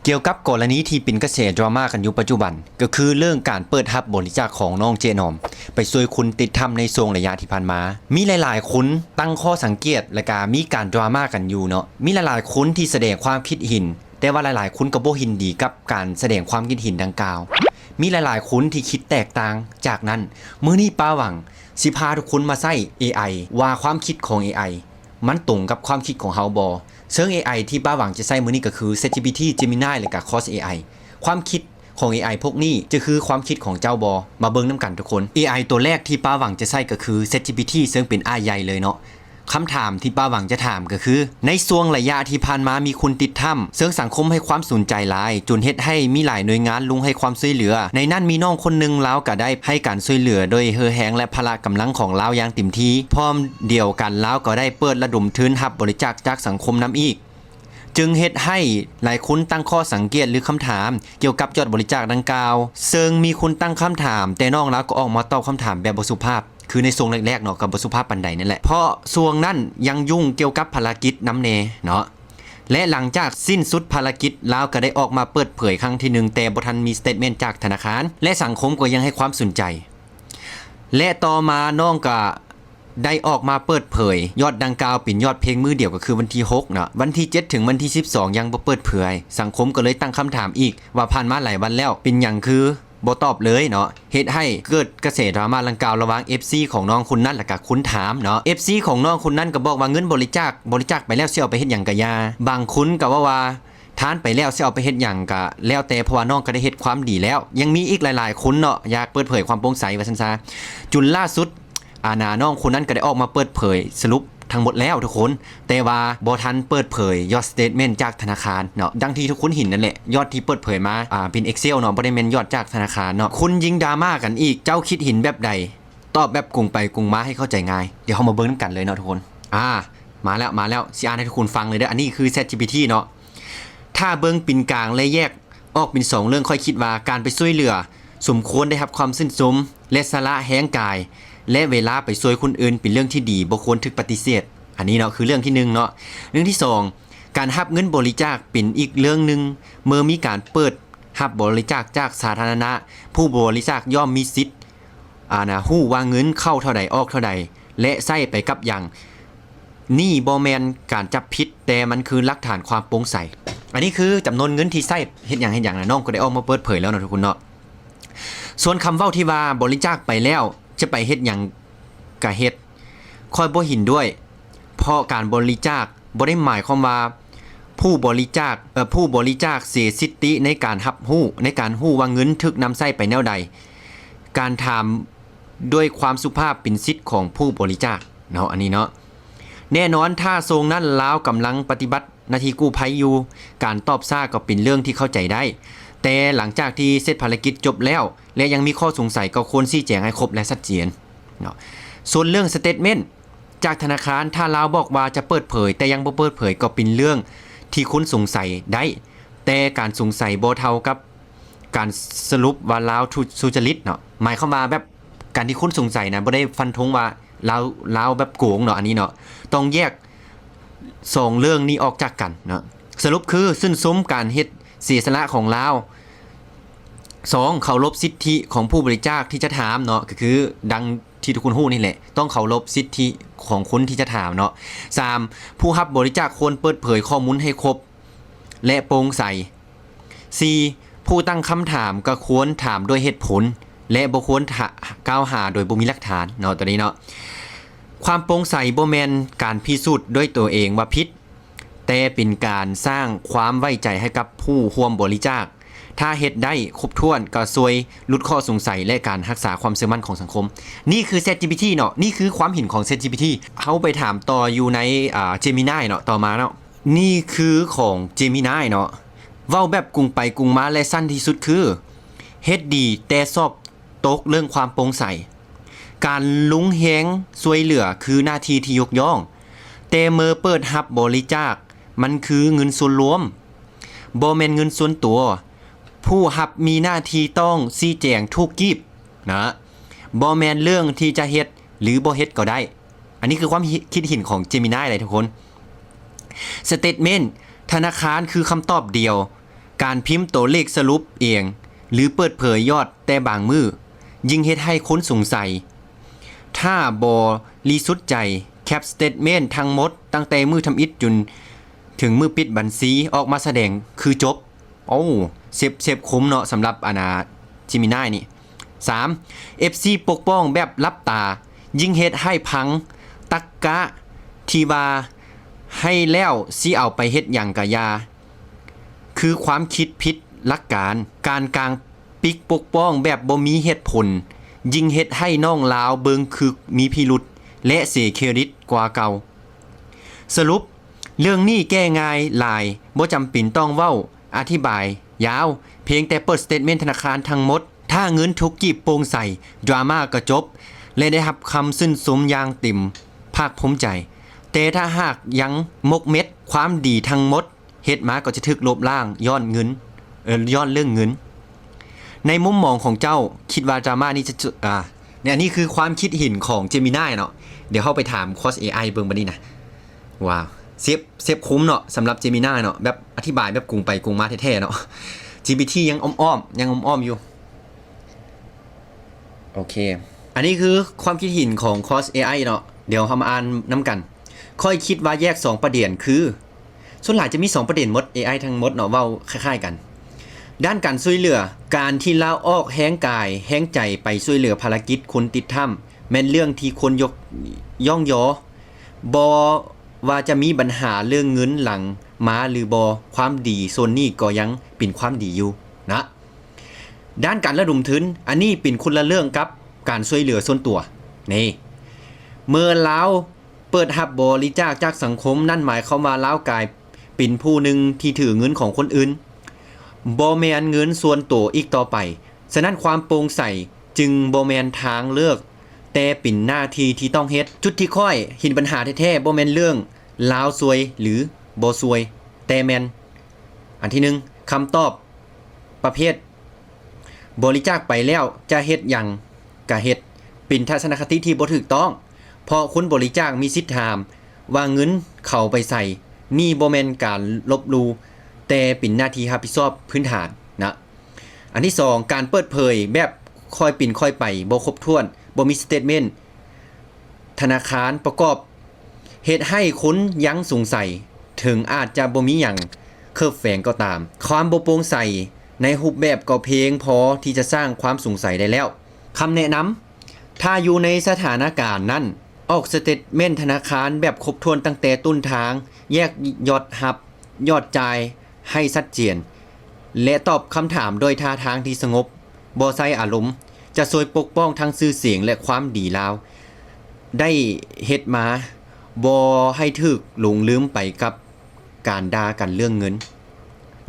ກ່ຽວກັບກໍລະນີທີ່ເປັນກະແສດຣາມາກັນຢູ່ປັດຈຸບັນ ກໍຄືເລື່ອງການເປີດຮັບບໍລິຈາກຂອງນ້ອງເຈນອມ ໄປຊ່ວຍຄົນຕິດຖ້ຳໃນຊ່ວງໄລຍະທີ່ຜ່ານມາ. ມີຫຼາຍໆຄົນຕັ້ງຂໍ້ສັງເກດ ແລະກະມີການດຣາມາກັນຢູ່ເນາະ. ມີຫຼາຍໆຄົນທີ່ສະແດງຄວາມຄິດເຫັນ ແຕ່ວ່າຫຼາຍໆຄົນກໍບໍ່ເຫັນດີກັບການສະແດງຄວາມຄິດເຫັນດັ່ງກ່າວ. ມີຫຼາຍໆຄົນທີ່ຄິດແຕກຕ່າງຈາກນັ້ນ. ມື້ນີ້ປ້າຫວັງຊິພາທຸກຄົນມາໃຊ້ເອໄອ ວ່າຄວາມຄິດຂອງເອໄອ ມັນຕົງກັບຄວາມຄິດຂອງເຮົາບໍ່? ເຊິ່ງເອໄອທີ່ປ້າຫວັງຈະໃຊ້ມື້ນີ້ກໍຄື ChatGPT, Gemini ແລະກະ Claude ເອໄອ. ຄວາມຄິດຂອງເອໄອພວກນີ້ຈະຄືຄວາມຄິດຂອງເຈົ້າບໍ່? ມາເບິ່ງນຳກັນທຸກຄົນ. ເອໄອຕົວແລກທີ່ປ້າຫວັງຈະໃຊ້ກໍຄື ChatGPT ເຊິ່ງເປັນອ້າຍໃຫຍ່ເລີຍເນາະ. ຄຳຖາມທີ່ປ້າຫວັງຈະຖາມກໍຄື ໃນຊ່ວງໄລຍະທີ່ຜ່ານມາມີຄົນຕິດຖ້ຳ ເຊິ່ງສັງຄົມໃຫ້ຄວາມສົນໃຈຫຼາຍ ຈົນເຮັດໃຫ້ມີຫຼາຍໜ່ວຍງານລົງໃຫ້ຄວາມຊ່ວຍເຫຼືອ. ໃນນັ້ນມີນ້ອງຄົນໜຶ່ງ ລາວກໍໄດ້ໃຫ້ການຊ່ວຍເຫຼືອໂດຍເຫື່ອແຮງ ແລະ ພະລະກຳລັງຂອງລາວຢ່າງເຕັມທີ່. ພ້ອມດຽວກັນລາວກໍໄດ້ເປີດລະດົມທຶນຮັບບໍລິຈາກຈາກສັງຄົມນຳອີກ. ຈຶ່ງເຮັດໃຫ້ຫຼາຍຄົນຕັ້ງຂໍ້ສັງເກດ ຫຼື ຄຳຖາມກ່ຽວກັບຍອດບໍລິຈາກດັ່ງກ່າວ, ເຊິ່ງມີຄົນຕັ້ງຄຳຖາມ, ແຕ່ນ້ອງລາວກໍອອກມາຕອບຄຳຖາມແບບບໍ່ສຸພາບ, ຄືໃນຊ່ວງແລກໆເນາະ ກໍບໍ່ສຸພາບປານໃດນັ້ນແຫຼະ, ເພາະຊ່ວງນັ້ນຍັງຫຍຸ້ງກ່ຽວກັບພາລະກິດນຳແດ່ເນາະ. ແລະ ຫຼັງຈາກສິ້ນສຸດພາລະກິດ, ລາວກໍໄດ້ອອກມາເປີດເຜີຍຄັ້ງທີໜຶ່ງ, ແຕ່ບໍ່ທັນມີສະເຕດເມັນຈາກທະນາຄານ ແລະ ສັງຄົມກໍຍັງໃຫ້ຄວາມສົນໃຈ. ແລະ ຕໍ່ມານ້ອງກໍ ໄດ້ອອກມາເປີດເຜີຍຍອດດັ່ງກ່າວເປັນຍອດພຽງມື້ດຽວ ກໍຄືວັນທີຫົກເນາະ, ວັນທີເຈັດເຖິງວັນທີສິບສອງຍັງບໍ່ເປີດເຜີຍ, ສັງຄົມກໍເລີຍຕັ້ງຄຳຖາມອີກວ່າຜ່ານມາຫຼາຍວັນແລ້ວ ເປັນຫຍັງຄືບໍ່ຕອບເລີຍເນາະ, ເຮັດໃຫ້ເກີດກະແສດຣາມາດັ່ງກ່າວລະຫວ່າງເອັຟຊີຂອງນ້ອງຄົນນັ້ນ ແລະກະຄົນຖາມເນາະ. ເອັຟຊີຂອງນ້ອງຄົນນັ້ນກໍບອກວ່າເງິນບໍລິຈາກ, ບໍລິຈາກໄປແລ້ວຊິເອົາໄປເຮັດຫຍັງກະຢ່າ, ບາງຄົນກໍເວົ້າວ່າ ທານໄປແລ້ວຊິເອົາໄປເຮັດຫຍັງກະແລ້ວແຕ່ ເພາະວ່ານ້ອງກໍໄດ້ເຮັດຄວາມດີແລ້ວ. ຍັງມີອີກຫຼາຍໆຄົນເນາະ ຢາກເປີດເຜີຍຄວາມໂປ່ງໃສວ່າຊັ້ນຊະ. ຈົນລ່າສຸດ ອານາ ນ້ອງຄົນນັ້ນກໍໄດ້ອອກມາເປີດເຜີຍສະຫຼຸບທັງໝົດແລ້ວທຸກຄົນ, ແຕ່ວ່າບໍ່ທັນເປີດເຜີຍຍອດສະເຕດເມັນຈາກທະນາຄານເນາະ. ດັ່ງທີ່ທຸກຄົນເຫັນນັ້ນແຫຼະ, ຍອດທີ່ເປີດເຜີຍມາ ອາ ເປັນ Excel ເນາະ, ບໍ່ໄດ້ແມ່ນຍອດຈາກທະນາຄານເນາະ. ຄົນຍິງດຣາມາກັນອີກ, ເຈົ້າຄິດເຫັນແບບໃດ? ຕອບແບບກົງໄປກົງມາໃຫ້ເຂົ້າໃຈງ່າຍ. ດຽວເຮົາມາເບິ່ງນຳກັນເລີຍເນາະທຸກຄົນ. ອາ ມາແລ້ວ ມາແລ້ວ, ຊິອ່ານໃຫ້ທຸກຄົນຟັງເລີຍເດີ້. ອັນນີ້ຄື ChatGPT ເນາະ. ຖ້າເບິ່ງເປັນກາງ ແລະ ແຍກອອກເປັນສອງເລື່ອງ, ຂ້ອຍຄິດວ່າການໄປຊ່ວຍເຫຼືອສົມຄວນໄດ້ຮັບຄວາມຊື່ນຊົມ ແລະ ສະຫຼະແຮງກາຍ ແລະ ເວລາໄປຊ່ວຍຄົນອື່ນເປັນເລື່ອງທີ່ດີ, ບໍ່ຄວນຖືກປະຕິເສດ. ອັນນີ້ເນາະ ຄືເລື່ອງທີໜຶ່ງເນາະ. ເລື່ອງທີສອງ, ການຮັບເງິນບໍລິຈາກເປັນອີກເລື່ອງໜຶ່ງ. ເມື່ອມີການເປີດຮັບບໍລິຈາກຈາກສາທາລະນະ, ຜູ້ບໍລິຈາກຍ່ອມມີສິດ ອານາ ຮູ້ວ່າເງິນເຂົ້າເທົ່າໃດ ອອກເທົ່າໃດ ແລະ ໃຊ້ໄປກັບຫຍັງ. ນີ້ບໍ່ແມ່ນການຈັບຜິດ, ແຕ່ມັນຄືຫຼັກຖານຄວາມໂປ່ງໃສ. ອັນນີ້ຄືຈຳນວນເງິນທີ່ໃຊ້ເຮັດຫຍັງເຮັດຫຍັງນະ, ນ້ອງກໍໄດ້ອອກມາເປີດເຜີຍແລ້ວເນາະທຸກຄົນເນາະ. ສ່ວນຄຳເວົ້າທີ່ວ່າບໍລິຈາກໄປແລ້ວຈະໄປເຮັດຫຍັງກະເຮັດ, ຂ້ອຍບໍ່ເຫັນດ້ວຍ, ເພາະການບໍລິຈາກບໍ່ໄດ້ໝາຍຄວາມວ່າຜູ້ບໍລິຈາກ, ເອີ, ຜູ້ບໍລິຈາກເສຍສິດຕິໃນການຮັບຮູ້, ໃນການຮູ້ວ່າເງິນຖືກນຳໃຊ້ໄປແນວໃດ. ການຖາມ ດ້ວຍຄວາມສຸພາບເປັນສິດຂອງຜູ້ບໍລິຈາກເນາະ ອັນນີ້ເນາະ. ແນ່ນອນ ຖ້າຊ່ວງນັ້ນລາວກຳລັງປະຕິບັດໜ້າທີ່ກູ້ໄພຢູ່, ການຕອບຊ້າກໍເປັນເລື່ອງທີ່ເຂົ້າໃຈໄດ້, ແຕ່ຫຼັງຈາກທີ່ເສັດພາລະກິດຈົບແລ້ວ ແລະ ຍັງມີຂໍ້ສົງໄສ ກໍຄວນຊີ້ແຈງໃຫ້ຄົບ ແລະ ຊັດເຈນເນາະ. ສ່ວນເລື່ອງສະເຕດເມັນຈາກທະນາຄານ, ຖ້າລາວບອກວ່າຈະເປີດເຜີຍ ແຕ່ຍັງບໍ່ເປີດເຜີຍ ກໍເປັນເລື່ອງທີ່ຄົນສົງໄສໄດ້, ແຕ່ການສົງໄສບໍ່ເທົ່າກັບ ການສະຫຼຸບວ່າລາວທຸ ສຸຈະລິດເນາະ. ໝາຍຄວາມວ່າແບບການທີ່ຄົນສົງໄສນະ ບໍ່ໄດ້ຟັນທົງວ່າລາວ ລາວແບບໂກງເນາະ ອັນນີ້ເນາະ. ຕ້ອງແຍກສອງເລື່ອງນີ້ອອກຈາກກັນເນາະ. ສະຫຼຸບຄືຊື່ນຊົມການເຮັດເສຍສະຫຼະຂອງລາວ. ສອງ ເຄົາລົບສິດທິຂອງຜູ້ບໍລິຈາກທີ່ຈະຖາມເນາະ, ກໍຄືດັ່ງທີ່ທຸກຄົນຮູ້ນີ້ແຫຼະ, ຕ້ອງເຄົາລົບສິດທິຂອງຄົນທີ່ຈະຖາມເນາະ. ສາມ ຜູ້ຮັບບໍລິຈາກຄວນເປີດເຜີຍຂໍ້ມູນໃຫ້ຄົບ ແລະ ໂປ່ງໃສ. ສີ່ ຜູ້ຕັ້ງຄຳຖາມກໍຄວນຖາມດ້ວຍເຫດຜົນ ແລະ ບໍ່ຄວນຖະ ກ່າວຫາໂດຍບໍ່ມີຫຼັກຖານເນາະ ຕົວນີ້ເນາະ. ຄວາມໂປ່ງໃສບໍ່ແມ່ນການພິສູດດ້ວຍຕົວເອງວ່າຜິດ, ແຕ່ເປັນການສ້າງຄວາມໄວ້ໃຈໃຫ້ກັບຜູ້ຮ່ວມບໍລິຈາກ. ຖ້າເຮັດໄດ້ຄົບຖ້ວນ ກໍຊ່ວຍຫຼຸດຂໍ້ສົງໄສ ແລະ ການຮັກສາຄວາມເຊື່ອໝັ້ນຂອງສັງຄົມ. ນີ້ຄື ChatGPT ເນາະ, ນີ້ຄືຄວາມເຫັນຂອງ ChatGPT. ເຮົາໄປຖາມຕໍ່ຢູ່ໃນ ອ່າ Gemini ເນາະ ຕໍ່ມາເນາະ. ນີ້ຄືຂອງ Gemini ເນາະ, ເວົ້າແບບກົງໄປກົງມາ ແລະ ສັ້ນທີ່ສຸດຄື ເຮັດດີແຕ່ສອບຕົກເລື່ອງຄວາມໂປ່ງໃສ. ການລົງແຮງຊ່ວຍເຫຼືອຄືໜ້າທີ່ທີ່ຍົກຍ້ອງ, ແຕ່ເມື່ອເປີດຮັບບໍລິຈາກ ມັນຄືເງິນສ່ວນລວມ, ບໍ່ແມ່ນເງິນສ່ວນຕົວ. ຜູ້ຮັບມີໜ້າທີ່ຕ້ອງຊີ້ແຈງທຸກກີບນະ, ບໍ່ແມ່ນເລື່ອງທີ່ຈະເຮັດ ຫຼື ບໍ່ເຮັດກໍໄດ້. ອັນນີ້ຄືຄວາມຄິດເຫັນຂອງ Gemini ເລີຍທຸກຄົນ. Statement ທະນາຄານຄືຄຳຕອບດຽວ ການພິມໂຕເລກສະຫຼຸບເອງ ຫຼື ເປີດເຜີຍຍອດແຕ່ບາງມື້ ຍິ່ງເຮັດໃຫ້ຄົນສົງໄສ. ຖ້າບໍລິສຸດໃຈ, ແຄັບສະເຕດເມັນທັງໝົດ ຕັ້ງແຕ່ມື້ທຳອິດຈົນເຖິງມື້ປິດບັນຊີ ອອກມາສະແດງຄືຈົບ. ໂອ້ ເຊັບ ເຊັບຄຸ້ມເນາະ ສຳລັບ ອັນນ່າ ເຈມິນາຍນີ້. ສາມ ເອັຟຊີປົກປ້ອງແບບຫຼັບຕາ ຍິ່ງເຮັດໃຫ້ພັງ. ຕັກກະທີ່ວ່າໃຫ້ແລ້ວຊິເອົາໄປເຮັດຫຍັງກະຢ່າ ຄືຄວາມຄິດຜິດຫຼັກການ. ການກາງປີກປົກປ້ອງແບບບໍ່ມີເຫດຜົນ ຍິ່ງເຮັດໃຫ້ນ້ອງລາວເບິ່ງຄືມີພິລຸດ ແລະ ເສຍເຄຣດິດກວ່າເກົ່າ. ສະຫຼຸບ, ເລື່ອງນີ້ແກ້ງ່າຍຫຼາຍ, ບໍ່ຈຳເປັນຕ້ອງເວົ້າອະທິບາຍຍາວ, ພຽງແຕ່ເປີດສະເຕດເມັນທະນາຄານທັງໝົດ. ຖ້າເງິນທຸກກີບໂປ່ງໃສ, ດຣາມາກໍຈົບ ແລະ ໄດ້ຮັບຄຳຊື່ນຊົມຢ່າງເຕັມພາກພູມໃຈ. ແຕ່ຖ້າຫາກຍັງໝົກເມັດ, ຄວາມດີທັງໝົດເຮັດມາກໍຈະຖືກລົບລ້າງຍ້ອນເງິນ, ເອີ ຍ້ອນເລື່ອງເງິນ. ໃນມຸມມອງຂອງເຈົ້າ, ຄິດວ່າດຣາມານີ້ຈະ, ຈະ, ອ່າ, ນີ້ຄືຄວາມຄິດເຫັນຂອງເຈມິນາຍເນາະ. ດຽວເຮົາໄປຖາມຄອສເອໄອເບິ່ງບັດນີ້ນະ. ວ້າວ, ເຊັບ, ເຊັບຄຸ້ມເນາະ ສຳລັບເຈມິນາຍເນາະ, ແບບອະທິບາຍແບບກົງໄປກົງມາແທ້ໆເນາະ. ຈີພີທີຍັງອ້ອມໆ, ຍັງອ້ອມໆຢູ່. ໂອເຄ, ອັນນີ້ຄືຄວາມຄິດເຫັນຂອງຄອສເອໄອເນາະ. ດຽວເຮົາມາອ່ານນຳກັນ. ຂ້ອຍຄິດວ່າແຍກສອງປະເດັນຄື, ສ່ວນຫຼາຍຈະມີສອງປະເດັນໝົດ, ເອໄອທັງໝົດເນາະ, ເວົ້າຄ້າຍໆກັນ. ດ້ານການຊ່ວຍເຫຼືອ, ການທີ່ລາວອອກແຮງກາຍແຮງໃຈໄປຊ່ວຍເຫຼືອພາລະກິດຄົນຕິດຖ້ຳ ແມ່ນເລື່ອງທີ່ຄວນຍົກ, ຍ້ອງຍໍ, ບໍ່ວ່າຈະມີບັນຫາເລື່ອງເງິນຫຼັງມາຫຼືບໍ່, ຄວາມດີສ່ວນນີ້ກໍຍັງເປັນຄວາມດີຢູ່ນະ. ດ້ານການລະດົມທຶນ, ອັນນີ້ເປັນຄົນລະເລື່ອງກັບການຊ່ວຍເຫຼືອສ່ວນຕົວ. ນີ້, ເມື່ອລາວເປີດຮັບບໍລິຈາກຈາກສັງຄົມ, ນັ້ນໝາຍຄວາມວ່າລາວກາຍເປັນຜູ້ໜຶ່ງທີ່ຖືເງິນຂອງຄົນອື່ນ, ບໍ່ແມ່ນເງິນສ່ວນໂຕອີກຕໍ່ໄປ. ສະນັ້ນຄວາມໂປ່ງໃສຈຶ່ງບໍ່ແມ່ນທາງເລືອກ, ແຕ່ເປັນໜ້າທີ່ທີ່ຕ້ອງເຮັດ. ຈຸດທີ່ຂ້ອຍເຫັນບັນຫາແທ້ໆ ບໍ່ແມ່ນເລື່ອງລາວຊ່ວຍ ຫຼື ບໍ່ຊ່ວຍ, ແຕ່ແມ່ນ, ອັນທີໜຶ່ງ, ຄຳຕອບ ປະເພດບໍລິຈາກໄປແລ້ວຈະເຮັດຫຍັງກະເຮັດ ເປັນທັດສະນະຄະຕິທີ່ບໍ່ຖືກຕ້ອງ, ເພາະຄົນບໍລິຈາກມີສິດຖາມວ່າເງິນເຂົາໄປໃສ. ນີ້ບໍ່ແມ່ນການລົບຫຼູ່, ແຕ່ເປັນໜ້າທີ່ຮັບຜິດຊອບພື້ນຖານນະ. ອັນທີສອງ, ການເປີດເຜີຍແບບຄ່ອຍເປັນຄ່ອຍໄປ, ບໍ່ຄົບຖ້ວນ, ບໍ່ມີສະເຕດເມັນ ທະນາຄານປະກອບ ເຮັດໃຫ້ຄົນຍັງສົງໄສ, ເຖິງອາດຈະບໍ່ມີຫຍັງເຄີບແຝງກໍຕາມ. ຄວາມບໍ່ໂປ່ງໃສໃນຮູບແບບກໍພຽງພໍທີ່ຈະສ້າງຄວາມສົງໄສໄດ້ແລ້ວ. ຄຳແນະນຳ, ຖ້າຢູ່ໃນສະຖານະການນັ້ນ, ອອກສະເຕດເມັນທະນາຄານແບບຄົບຖ້ວນຕັ້ງແຕ່ຕົ້ນທາງ, ແຍກຍອດຮັບ, ຍອດຈ່າຍ ໃຫ້ຊັດເຈນ ແລະ ຕອບຄຳຖາມດ້ວຍທ່າທາງທີ່ສະຫງົບ, ບໍ່ໃຊ້ອາລົມ, ຈະຊ່ວຍປົກປ້ອງທັງຊື່ສຽງ ແລະ ຄວາມດີລາວໄດ້ເຮັດມາ, ບໍ່ໃຫ້ຖືກຫຼົງລືມໄປກັບການດ່າກັນເລື່ອງເງິນ.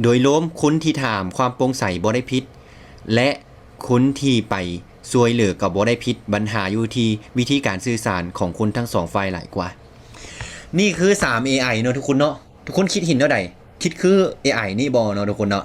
ໂດຍລວມ, ຄົນທີ່ຖາມຄວາມໂປ່ງໃສບໍ່ໄດ້ຜິດ, ແລະ ຄົນທີ່ໄປຊ່ວຍເຫຼືອກໍບໍ່ໄດ້ຜິດ, ບັນຫາຢູ່ທີ່ວິທີການສື່ສານຂອງຄົນທັງສອງຝ່າຍຫຼາຍກວ່າ. ນີ້ຄືສາມເອໄອເນາະທຸກຄົນເນາະ. ທຸກຄົນຄິດເຫັນແນວໃດ? ຄິດຄືເອໄອນີ້ບໍ່ເນາະທຸກຄົນເນາະ?